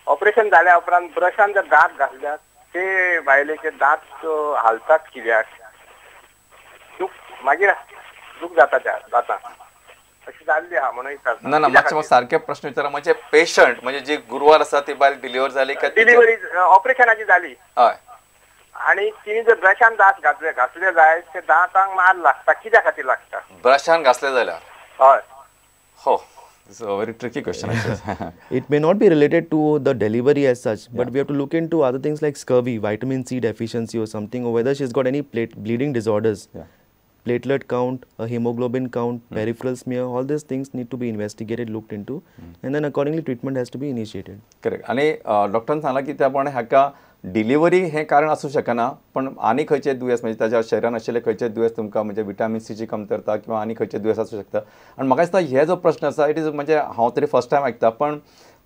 Operation जाल्या उपरांत ब्रशान जर दांत घासल्यार ते बायलेचे दांत हालतात कित्याक, दूख मागीर दूख जाता त्या दांतांक, अशी जाल्ली आहा म्हणून विचारता. ना ना, मातशें सारके प्रश्न विचारा. म्हणजे पेशंट म्हणजे जी गुरवार आसा ती बायल डिलिव्हर जाली काय? डिलिव्हरी ऑपरेशनाची जाली. हय. आनी तिणी जर ब्रशान दांत घासले घासले जाय ते दांतांक मार लागता, कित्या खातीर लागता ब्रशान घासले जाल्यार? हय. हो, It's a very tricky question, actually. It may not be related to the delivery as such, but we have to look into other things like scurvy, vitamin C deficiency or something, or whether she's got any bleeding disorders. Yeah. Platelet count, a hemoglobin count, peripheral smear, all these things need to be investigated, looked into, and then accordingly treatment has to be initiated. Correct. आणि डॉक्टरान सांगला की त्या प्रमाणे हाका delivery हें कारण आसूं शकना, पण आनी खंयचे दुयेंस म्हणजे ताच्या शरिरान आशिल्ले खंयचे दुयेंस तुमकां म्हणजे विटामीन सीची कमतरता किंवा आनी खंयचे दुयेंस आसूं शकता. आनी म्हाका दिसता हे जो प्रश्न आसा it is म्हणजे हांव तरी फर्स्ट टायम आयकता, पण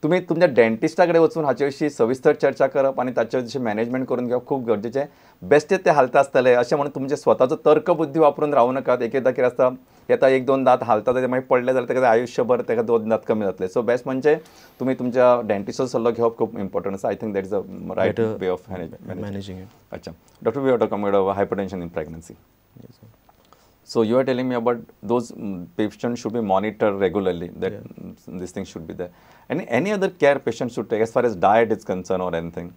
तुमी तुमच्या डेंटिस्टा कडेन वचून हाचे विशीं सविस्तर चर्चा करप आनी ताचे विशीं मॅनेजमेंट करून घेवप खूब गरजेचें. बेश्टे ते हालता आसतले अशें म्हणून तुमचे स्वताचो तर्कबुद्धी वापरून रावूं नाकात. एक एकदां कितें आसता, येता एक दोन दांत हालता ते मागीर पडले जाल्यार ताका आयुश्यभर ताका दोन दांत कमी जातले. सो बेस्ट म्हणजे तुमी तुमच्या डेंटिस्टाचो सल्लो घेवप खूब इम्पॉर्टंट आसा. I think that is a right way of managing. अच्छा doctor, we are talking about hypertension in pregnancy. So you are telling me about those patients should be monitored regularly, that this thing should be there. And any other care patients should take as far as diet is concerned or anything?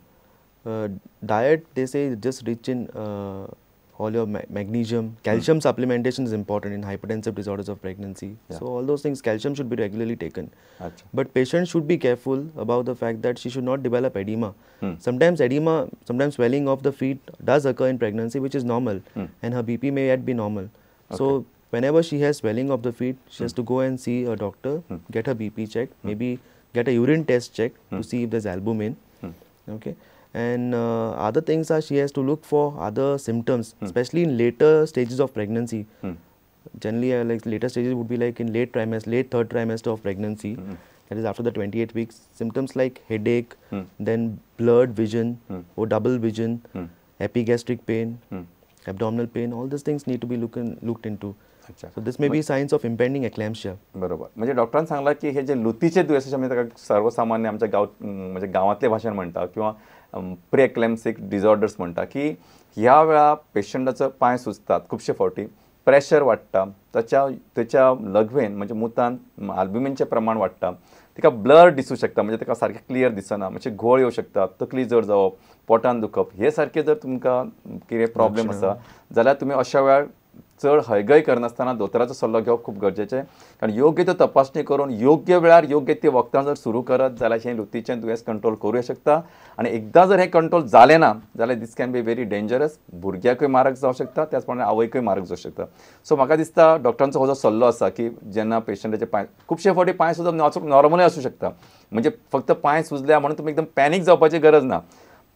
Diet, they say just rich in all your magnesium. Calcium supplementation is important in hypertensive disorders of pregnancy. Yeah. So all those things, calcium should be regularly taken. Achha. But patient should be careful about the fact that she should not develop edema. Sometimes edema, sometimes swelling of the feet does occur in pregnancy, which is normal, and her BP may yet be normal. Okay. So whenever she has swelling of the feet, she has to go and see a doctor, get her BP checked, maybe get a urine test checked to see if there's albumin. Okay. And other things are she has to look for other symptoms, especially in later stages of pregnancy. Generally, like later stages would be like in late trimester, late third trimester of pregnancy, that is after the 28 weeks. Symptoms like headache, then blurred vision or double vision, epigastric pain, abdominal pain, all these things need to be looked into. अच्छा. So this may be signs of impending eclampsia. बरोबर. म्हणजे डॉक्टरान सांगला की हे जे लुतीचे दुयेंस अशें आमी ताका सर्वसामान्य आमच्या गांव म्हणजे गांवांतले भाशेन म्हणटा किंवा प्री एक्लॅम्सिक डिसऑर्डर्स म्हणटा की ह्या वेळा पेशंटाचो पांय सुजतात खुबशे फावटी, प्रेशर वाडटा, ताच्या ताच्या लघवेन म्हणजे मुतान आल्ब्युमिनचें प्रमाण वाडटा, तिका ब्लर दिसूं शकता म्हणजे ताका सारकें क्लियर दिसना, मातशें घोळ येवं शकता, तकली जड जावप, पोटान दुखप, हे सारके जर तुमकां कितें प्रॉब्लेम आसा जाल्यार तुमी अशा वेळार चड हयगय करनासतना दोतोराचो सल्लो घेवप खूब गरजेचें. कारण योग्य त्यो तपासणी करून योग्य वेळार योग्य ती वखदां जर सुरू करत जाल्यार हें लुतीचें दुयेंस कंट्रोल करूं शकता. आनी एकदां जर हें कंट्रोल जालें ना जाल्यार this can be very dangerous. भुरग्याकूय मारक जावं शकता, त्याच प्रमाणे आवयकूय मारक जावं शकता. सो म्हाका दिसता डॉक्टरांचो हो जो सल्लो आसा की जेन्ना पेशंटाचे पांय खुबशे फावटी पांय सुजप नॉर्मलूय आसूं शकता, म्हणजे फक्त पांय सुजल्या म्हणून तुमी एकदम पॅनीक जावपाची गरज ना.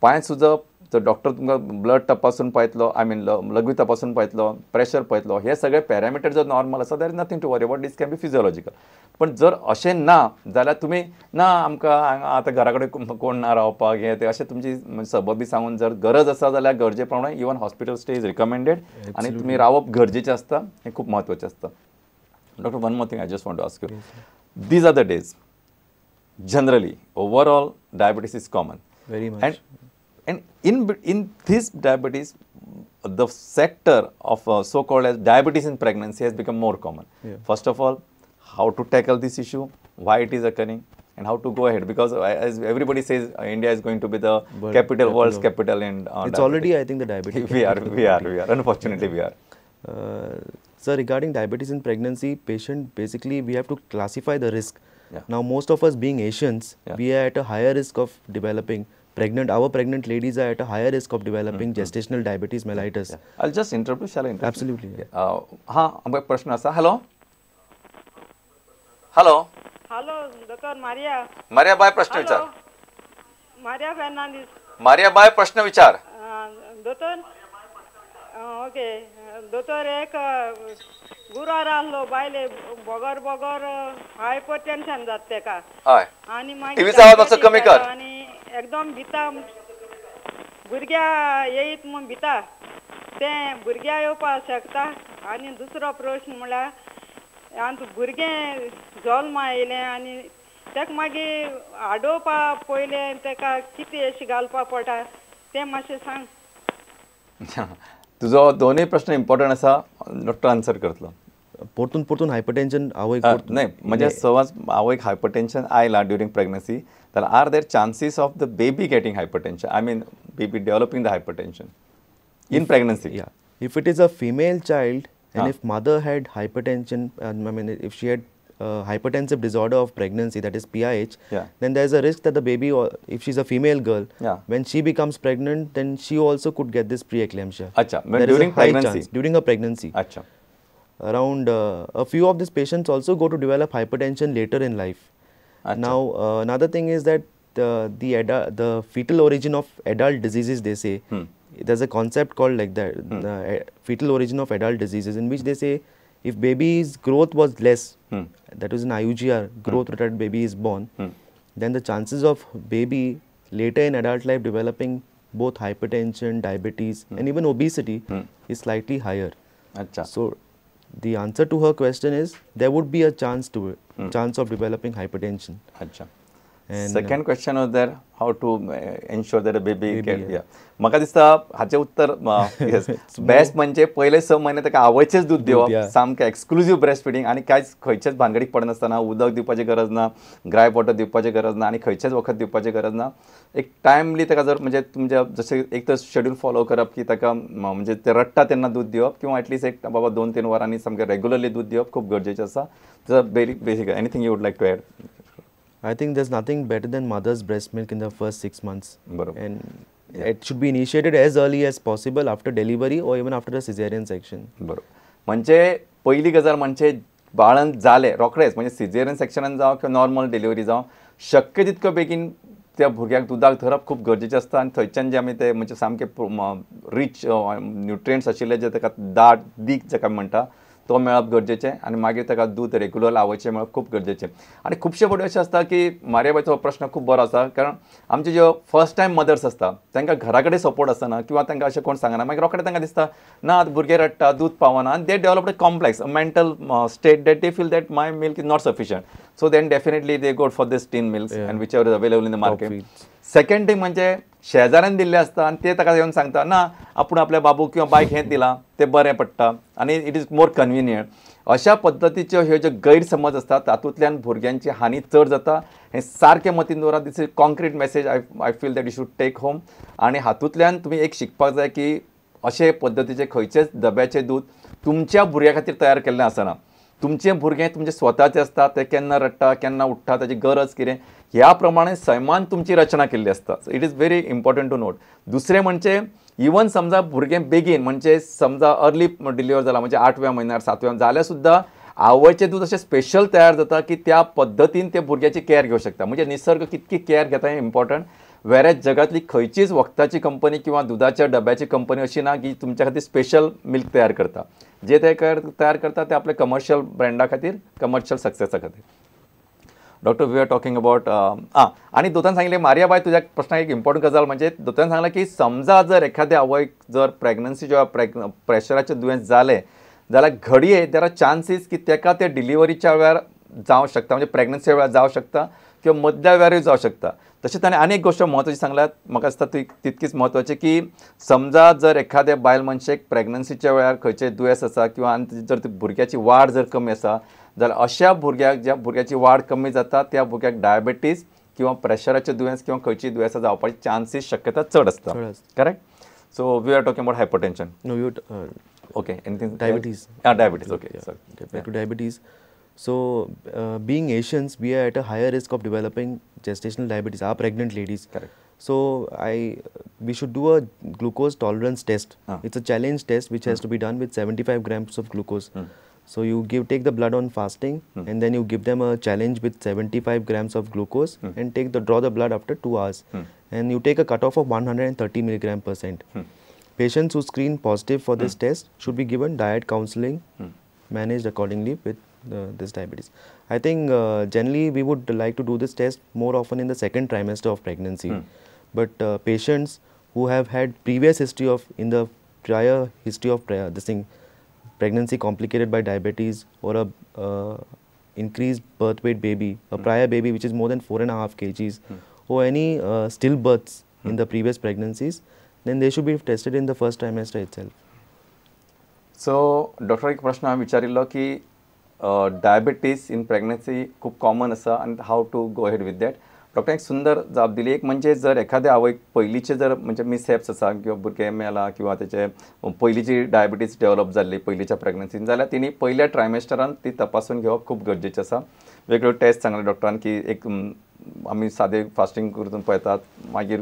पांय सुजप तर डॉक्टर तुमकां ब्लड तपासून पळयतलो, I mean लघवी तपासून पळयतलो, प्रेशर पळयतलो, हे सगळे पॅरामिटर जर नॉर्मल आसा there is nothing to worry about, this can be physiological. पण जर अशें ना जाल्यार तुमी ना आमकां आतां घरा कडेन कोण ना रावपाक हें तें अशें तुमची सबब बी सांगून जर गरज आसा जाल्यार गरजे प्रमाणे even hospital stay is recommended आनी तुमी रावप गरजेचें आसता, हें खूब म्हत्वाचें आसता. Doctor, one more thing I just want to ask you. These are the days generally overall diabetes is common. Very much. And in this diabetes, the sector of so-called as diabetes in pregnancy has become more common. Yeah. First of all, how to tackle this issue, why it is occurring, and how to go ahead. Because as everybody says, India is going to be the capital, world's capital in it's diabetes. Already, I think, the diabetes. We are. Unfortunately, we are. Sir, regarding diabetes in pregnancy, patient, basically, we have to classify the risk. Yeah. Now, most of us being Asians, we are at a higher risk of developing pregnant, our pregnant ladies are at a higher risk of developing gestational diabetes mellitus. Yeah. I'll just interrupt you. Shall I interrupt? Absolutely. हाँ, आमकां एक प्रश्न आसा. Hello, hello, hello, doctor Maria. Maria बाय प्रश्न विचार. Maria Fernandes. Maria बाय प्रश्न विचार. दोतोर, ओके दोतोर, एक गुरवार आसलो बायले बगर बगर हायपर टेन्शन जाता तेका. हय. आनी मागीर टीव्हीचो आवाज मातसो कमी कर. आनी एकदम भिता, भुरग्या येयत म्हूण भिता, तें भुरग्या येवपाक शकता. आनी दुसरो प्रश्न म्हळ्यार आनी भुरगें जल्मा येयलें आनी तेका मागीर आडोवपा पयलें तेका कितें अशें घालपा पडटा तें मातशें सांग. तुजो दोनूय प्रश्न इम्पॉर्टंट आसा, डॉक्टर आन्सर करतलो. परतून परतून हायपरटेन्शन आवयक नाही, म्हणजे सहज आवयक हायपरटेन्शन आयला ड्युरींग प्रेग्नन्सी तर are there chances of the baby getting hypertension, I mean baby developing the hypertension in pregnancy? Yeah, if it is a female child and if mother had hypertension, I mean if she had hypertensive disorder of pregnancy, that is PIH, then there is a risk that the baby, or if she is a female girl, when she becomes pregnant, then she also could get this preeclampsia. Acha, during pregnancy? Chance, during her pregnancy. Acha. Around a few of these patients also go to develop hypertension later in life. Acha. Now, another thing is that the fetal origin of adult diseases, they say, there's a concept called like that, the fetal origin of adult diseases, in which they say if baby's growth was less, that was an IUGR, growth retarded baby is born, then the chances of baby later in adult life developing both hypertension, diabetes and even obesity is slightly higher. Achha. So the answer to her question is there would be a chance to chance of developing hypertension. Achha. And second question was there, how to ensure that a baby get, yeah. म्हाका दिसता हाचें उत्तर best म्हणजे पयले 6 महिने ताका आवयचेच दूध दिवप, सामकें एक्सक्लुजीव ब्रेस्ट फिडिंग, आनी कांयच खंयचेच भानगडीक पडनासतना, उदक दिवपाची गरज ना, ग्रायप वॉटर दिवपाची गरज ना, आनी खंयचेच वखद दिवपाची गरज ना. एक टायमली ताका जर म्हणजे तुमच्या जशें एक तर शेड्यूल फॉलो करप की ताका म्हणजे ते रडटा तेन्ना दूध दिवप, किंवा एटलिस्ट एक बाबा 2-3 वरांनी सामकें रेगुलरली दूध दिवप खूब गरजेचें आसा. Basic anything you would like to add? I think there's nothing better than mother's breast milk in the first 6 months. Barobar. And it should be initiated as early as possible after delivery or even after a cesarean section. बरोबर. म्हणजे पहिली गजाल म्हणजे बाळंत जालें रोखडेंच, म्हणजे caesarean सेक्शनान जावं किंवा नॉर्मल डिलिव्हरी जावं, शक्य तितको बेगीन त्या भुरग्याक दुदाक धरप खूब गरजेचें आसता. आनी थंयच्यान जे आमी ते म्हणजे सामके रीच न्युट्रियंट्स आशिल्ले जे ताका दाट दीक जाका म्हणटा तो मेळप गरजेचें, आनी मागीर ताका दूद रेगुलर आवयचें मेळप खूब गरजेचें. आनी खुबशे फावटी अशें आसता की मारियाबायचो हो प्रश्न खूब बरो आसा, कारण आमचे ज्यो फर्स्ट टायम मदर्स आसता तांकां घरा कडेन सपोर्ट आसना किंवा तांकां अशें कोण सांगना, मागीर रोखडें तांकां दिसता ना भुरगें रडटा दूद पावना, आनी they developed a complex a mental state that they feel that my milk is not sufficient, so then definitely they go for this tin milks and whichever is available in the market. Second thing म्हणजे शेजाऱ्यान दिल्लें आसता आनी ते ताका येवन सांगता ना आपूण आपल्या बाबूक किंवा बायक हें दिलां तें बरें पडटा आनी it is more convenient. अशा पद्दतीच्यो ह्यो ज्यो गैरसमज आसता तातूंतल्यान भुरग्यांची हानी चड जाता. हें सारकें मतीन दवरात. This is concrete message I feel that you should take home. आनी हातूंतल्यान तुमी एक शिकपाक जाय की अशे पद्दतीचें खंयचेच डब्याचें दूद तुमच्या भुरग्या खातीर तयार केल्लें आसना. तुमचें भुरगें तुमचें स्वताचें आसता, तें केन्ना रडटा केन्ना उठ्ठा ताची गरज कितें ह्या प्रमाणे सैमान तुमची रचना केल्ली आसता. So it is very important to note. दुसरें म्हणजे इवन समजा भुरगें बेगीन म्हणजे समजा अर्ली डिलिव्हर जाला म्हणजे 8व्या म्हयन्यार 7व्या जाल्यार सुद्दां आवयचें दूद अशें स्पेशल तयार जाता की त्या पद्दतीन ते भुरग्याची केअर घेवं शकता. म्हणजे निसर्ग कितकी केअर घेता हें इम्पॉर्टंट. वेरेज जगातली खंयचीच वखदाची कंपनी किंवा दुदाच्या डब्याची कंपनी अशी ना की तुमच्या खातीर स्पेशल मिल्क तयार करता. जे ते तयार करता ते आपल्या कमर्शियल ब्रँडा खातीर, कमर्शियल सक्सेसा खातीर. Doctor, we are talking about आनी दोतोरान सांगलें मारियाबाय तुज्या प्रश्नाक एक इम्पॉर्टंट गजाल म्हणजे दोतोरान सांगलें की समजा जर एखाद्या आवयक जर प्रेग्नन्सी जेव्हा प्रेशराचें दुयेंस जालें जाल्यार घडये there are chances की ताका ते डिलिव्हरीच्या वेळार जावं शकता, म्हणजे प्रेग्नन्सी वेळार जावं शकता किंवा मदल्या वेळारूय जावं शकता. तशें ताणें आनी एक गोश्ट म्हत्वाची सांगल्यात म्हाका दिसता ती तितकीच म्हत्वाची की समजा जर एखाद्या बायल मनशेक प्रेग्नन्सीच्या वेळार खंयचें दुयेंस आसा किंवा आनी जर ती भुरग्याची वाड जर कमी आसा जाल्यार अशा भुरग्याक ज्या भुरग्याची वाड कमी जाता त्या भुरग्याक डायबेटीस किंवा प्रेशराचें दुयेंस किंवा खंयचीय दुयेंसां जावपाची चान्सीस शक्यता चड आसता. Correct. So we are talking about hypertension. Okay, anything? Diabetes. Diabetes, okay. Yeah. Okay, back to diabetes. So, being Asians, we are at a higher risk of developing gestational diabetes, our pregnant ladies. Correct. So, we should do a glucose tolerance test. It's a challenge test which has to be done with 75 grams of glucose. So, you take the blood on fasting and then you give them a challenge with 75 grams of glucose and draw the blood after 2 hours. And you take a cutoff of 130 milligram percent. Patients who screen positive for this test should be given diet counseling, managed accordingly with this diabetes. I think generally we would like to do this test more often in the second trimester of pregnancy. But patients who have had previous history of, in the prior history of this thing, pregnancy complicated by diabetes or a increased birth weight baby, a prior baby which is more than 4.5 kgs, or any stillbirths in the previous pregnancies, then they should be tested in the first trimester itself. So doctor एक प्रश्न हांवें विचारिल्लो की diabetes in pregnancy खूब common आसा आनी how to go ahead with that. Doctor एक सुंदर जाप दिली. एक म्हणजे जर एखाद्या आवयक पयलींचे जर म्हणजे मिसहॅप्स आसा किंवा भुरगें मेला किंवा तेचे पयलींची डायबिटीज डेवलप जाल्ली पयलींच्या प्रेग्नन्सीन जाल्यार तिणी पयल्या ट्रायमेस्टरान ती तपासून घेवप खूब गरजेचें आसा. वेगवेगळ्यो टेस्ट सांगले डॉक्टरान की एक आमी सादे फास्टींग करून पळयतात, मागीर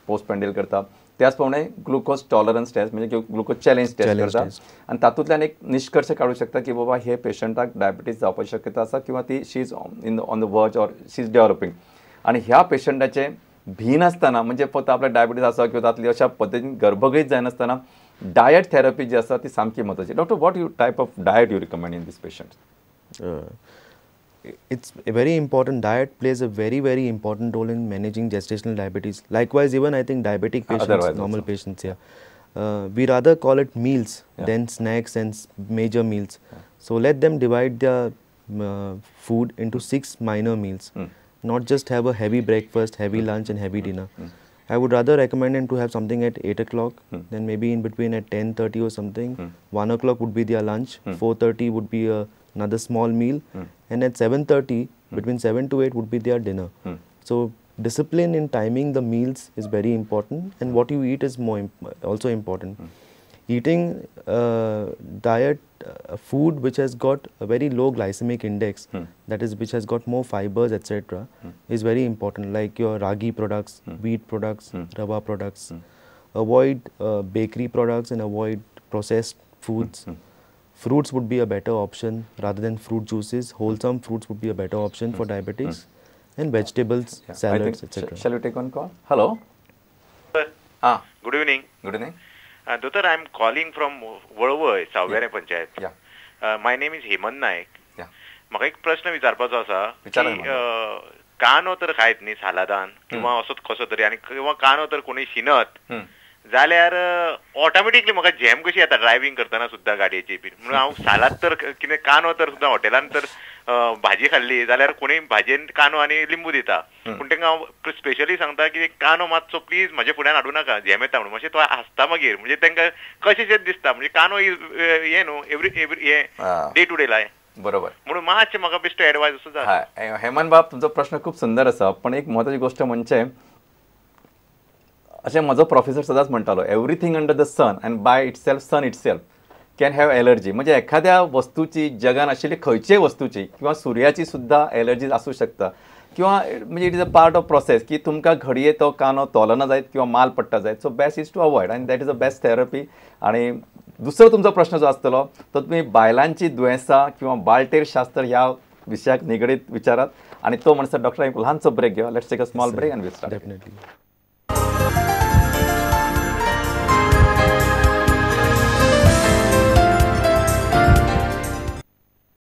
पोस्ट पेंडल करता, त्याच प्रमाणे ग्लुकोज टॉलरन्स टेस्ट म्हणजे ग्लुकोज चॅलेंज टेस्ट करता आनी तातूंतल्यान एक निश्कर्श काडूं शकता की बाबा हे पेशंटाक डायबिटीज जावपाची शक्यता आसा किंवा ती she is in on the verge or she is developing. आनी ह्या पेशंटाचे भिनासतना म्हणजे फक्त आपल्या डायबिटीज आसा किंवा जातली अशा पद्दतीन गर्भगळीत जायनासतना डायट थेरपी जी आसा ती सामकी म्हत्वाची. Doctor, what you type of diet you recommend in this patient? It's a very important. Diet plays a very, very important role in managing gestational diabetes. Likewise, even I think diabetic patients, otherwise normal also. Patients, yeah. We rather call it meals than snacks and major meals. So let them divide their food into 6 minor meals. Not just have a heavy breakfast, heavy lunch and heavy dinner. I would rather recommend them to have something at 8 o'clock, then maybe in between at 10:30 or something. 1 o'clock would be their lunch, 4:30 would be another small meal, and at 7:30, between 7 to 8 would be their dinner. So discipline in timing the meals is very important, and what you eat is more also important. Eating diet food which has got a very low glycemic index, that is which has got more fibers, etc., is very important, like your ragi products, wheat products, rava products. Avoid bakery products and avoid processed foods. Fruits would be a better option rather than fruit juices. Wholesome fruits would be a better option for diabetics, and vegetables, salads, etc. Shall we take one call? Hello. Sir. Good evening. Good evening. Doctor, I am calling from Valvai, Savyare Panchayat. Yeah. My name is Hemant Naik. Yeah. म्हाका एक प्रश्न विचारपाचो आसा की कांदो तर खायत न्ही सालादान किंवा असोच कसो तरी, आनी किंवा कांदो तर कोणी शिनत जाल्यार ऑटोमॅटिकली म्हाका झेम कशी येता ड्रायव्हिंग करतना सुद्दां गाडयेची बी. म्हणून हांव सालाद तर कितें कांदो तर सुद्दां हॉटेलान तर भाजी खाल्ली जाल्यार कोणी भाजयेन कांदो आनी लिंबू दिता, पूण तांकां हांव स्पेशली सांगता की कांदो मातसो प्लीज म्हज्या फुड्यान हाडूं नाका, झेम येता म्हणून. मातशें तो हांसता मागीर, म्हणजे तांकां कशेंशें दिसता, म्हणजे कांदो is हें न्हू एवरी एवरी हें डे टू डे लायफ. बरोबर. म्हणून मातशें म्हाका बेश्टो एडवायस असो जाय. हेमंत बाब, तुमचो प्रश्न खूब सुंदर आसा, पण एक म्हत्वाची गोश्ट म्हणजे अशें म्हजो प्रोफेसर सदांच म्हणटालो, everything under the sun and by itself sun itself can have allergy. म्हणजे एखाद्या वस्तूची जगान आशिल्ली खंयचेय वस्तूची किंवा सुर्याची सुद्दां एलर्जी आसूं शकता, किंवा म्हणजे it is a part of process की तुमकां घडये तो कांदो तोलना जायत किंवा माल पडटा जायत. So best is to avoid आनी that is a best therapy. आनी दुसरो तुमचो प्रश्न जो आसतलो तो तुमी बायलांची दुयेंसां किंवा बाळटेर शास्त्र ह्या विशयाक निगडीत विचारात, आनी तो म्हणसर डॉक्टर एक ल्हानसो ब्रेक घेवया. Let's take a small break and we start. Definitely.